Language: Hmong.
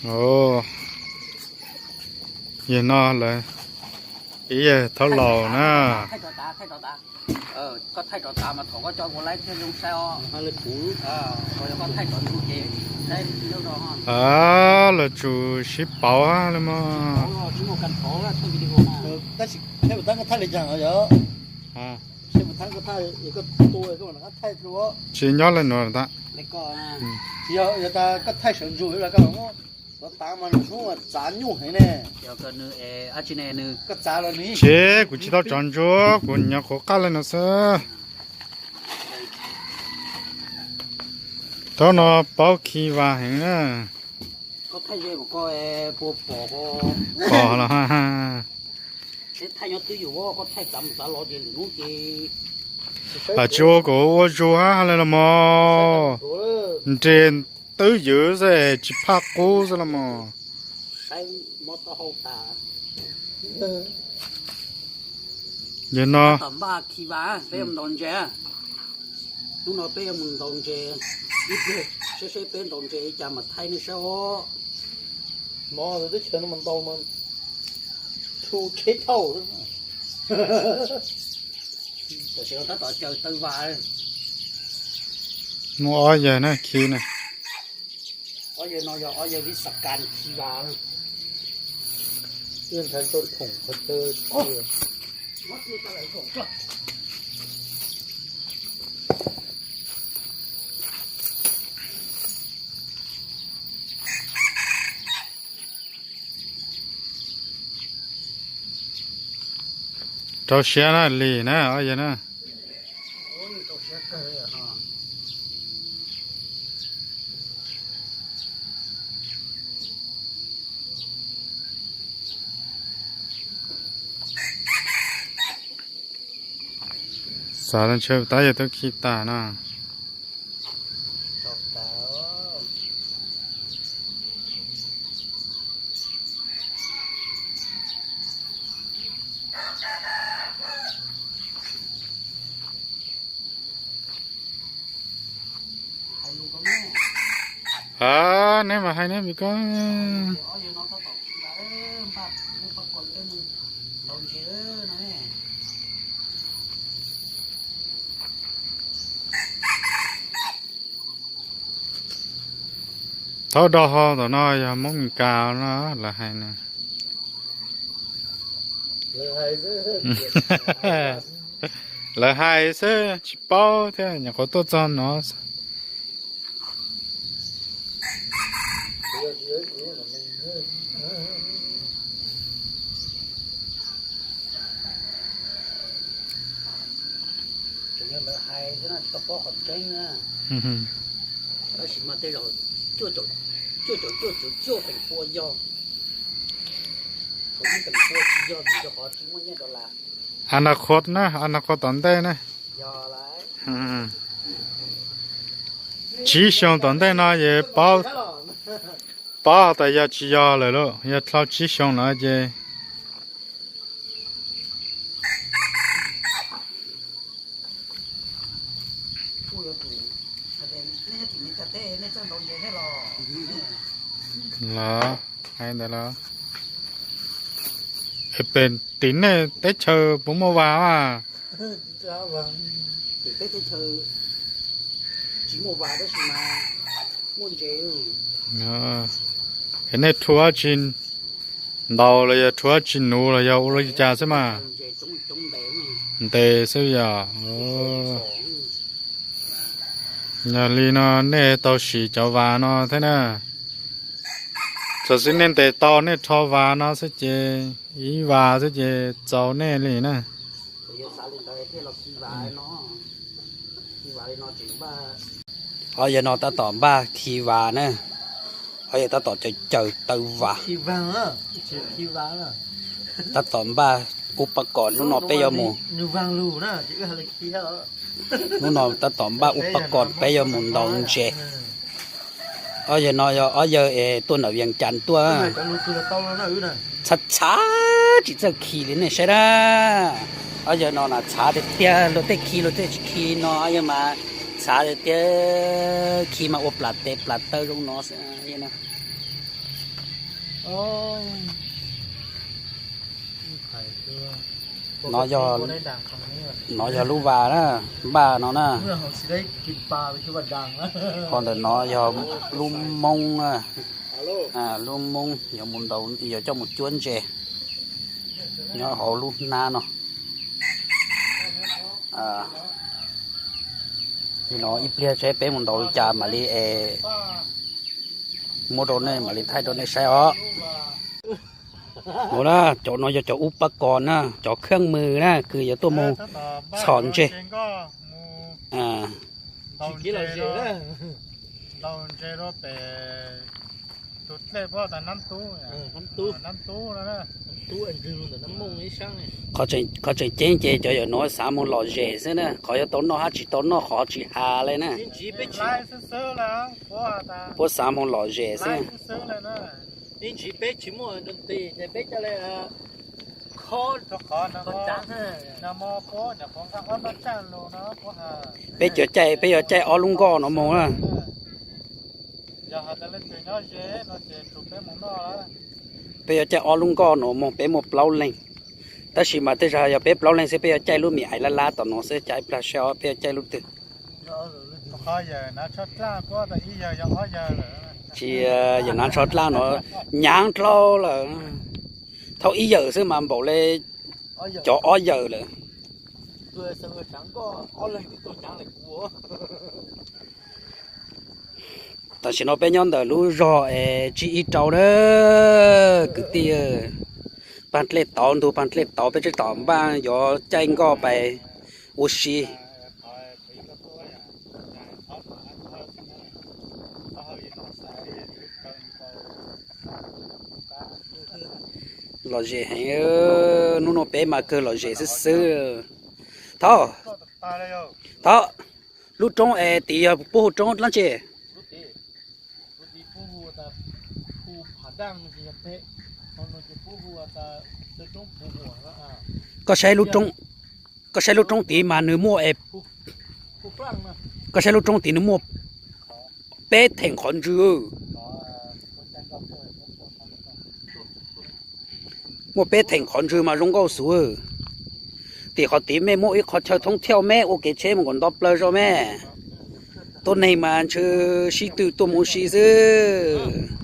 Ov, yog no lawm, ib yam thaub laus na. Lawv tsum sib pauv li mog. Tsis nyob li no ntag. Tsis, kuv tsis tau tso ntsuab, kuv nyuam qhuav qaj li no xwb. Thaub no paub khi vas heev na. Pom los. Tsis ua kom ua zug hab li los mog. Nres twb ywv xwb tsis phaj qub xwb los mog. Yog no. Hnub no peb yuav mus ntaus ntses, ib pliag saib saib peb ntaus ntses li cas mas thaij nej saib os. Mov teb chaws no mas ntaus mas thu tsheb thauj. Tam sim no tab tom caws taw vas. Muaj ob yawg na khi na. Ob yawg no yog ob yawg vib xas kas khi vas. Rau siab na Lis na, ob yawg na. Xav tau ntshe tab yog tuaj khi tas no. A, neb mas hais neb vim ko. Thaub do ho tom no yog Hmoob Mes Kas no lawv hais na. Lawv hais xwb tsis paub thiab nyuam qhuav tuaj txog no. Tseem yog lawv hais xwb na, tsis tau paub qhov tseeb na. Tab sis mas tej zaum cuaj caum cuaj caum cuaj caum cuaj feem pua yog, thaum ib feem pua tsis yog vim rau qhov tsis muaj nyiaj dollar. Anakot na, anakot tom ntej na. Tsib xyoo tom ntej no ces paub, paub tas yog tsis yog lawm lauj, yog dhau tsib xyoo no ces. Los hais ntawd los, es pem tim nej teb chaws puas muaj vas mas? Es nej rhu dab tsi ntaus los yog rhu dab tsi nuv los yog ua li cas xwb mas? Ntes xwb yog. Yog li no nej tau sim cov vas no thiab na. Txawm xwb nej ntes tau nej rho vas no xwb ces, ib vas xwb ces txaus nej li na. Ob yawg no tab tom npaj khi vas na. Ob yawg tab tom caws caws taw vas. Tab tom npaj ub pab kom hnub no peb yuav mus. Hnub no tab tom npaj ub pab kom peb yuav mus ntaus ntses. Ob yawg no yog ob yawg es tuaj ntawm Vias Cas tuaj. Txhav txhav tsis txawj khi li nej saib na. Ob yawg no na txhav tiag tiag, luag tej khi luag tej tsis khi no, ob yawg mas txhav tiag tiag, khi mas ua plam tes plam taw zoo no xwb. No yog, no yog lub vas na, npaj no na. Ho ntawm no yog lub moob, lub moob yuav coj mus cuab ntses nyob hauv lub hnab no. Li no ib pliag seb peb mus ntaus li cas mam li es muab rau nej mam li thaij rau nej saib os. Ua na, cov no yog cov ub pab kos na, cov kheej mws na, kws yuav tuaj mus txhom ntses. Qhov tseem ceeb ces cov yawm nuav xav moog lom zem xwb na, qhov yuav tau noj hab tsis tau noj qhov tsis has le na. Puab xav moog lom zem xwb. Peb yuav caij, peb yuav caij ob lub nkoj nuav moog na. Peb yuav caij ob lub nkoj nuav moog, peb muaj plaub leeg. Tab sis mas tej zag yog peb plaub leeg xwb, peb yuav caij lub me aiv lab lab tom nuav xwb, caij plag seb peb yuav caij lub twg. Tsis yog, yawm nav tsho dlaab nuav nyaav dlhau lawm. Thaum ib yawm xwb mas npaum le cov ob yawm lawm. Tam sim no peb nyob ntawm lub zog es tsib ib rau na, kwv tij. Paag dlej tauv, ntug paag dlej tauv, peb tseb tom npaaj yuav caij nkoj pais ua si. Lom zem heev, hnub no peb mas kawg lom zem xwb xwb. Thov, thov, lub roob es tid yog puab hu roob dlaab tsi? Koj saib lub roob, koj saib lub roob tid mas nws muaj, koj saib lub roob tid nws muaj peb theem qhov ntswg. Muaj peb theem qhov ntswg mas zoo nkauj xwb. Tim qhov tid mej muaj ib qho chaw thoob thiauj, mej ua kev tsheb mus kom nto plaws zog mej. Tuab neeg mas ntshe sib tw tuaj mus si xwb.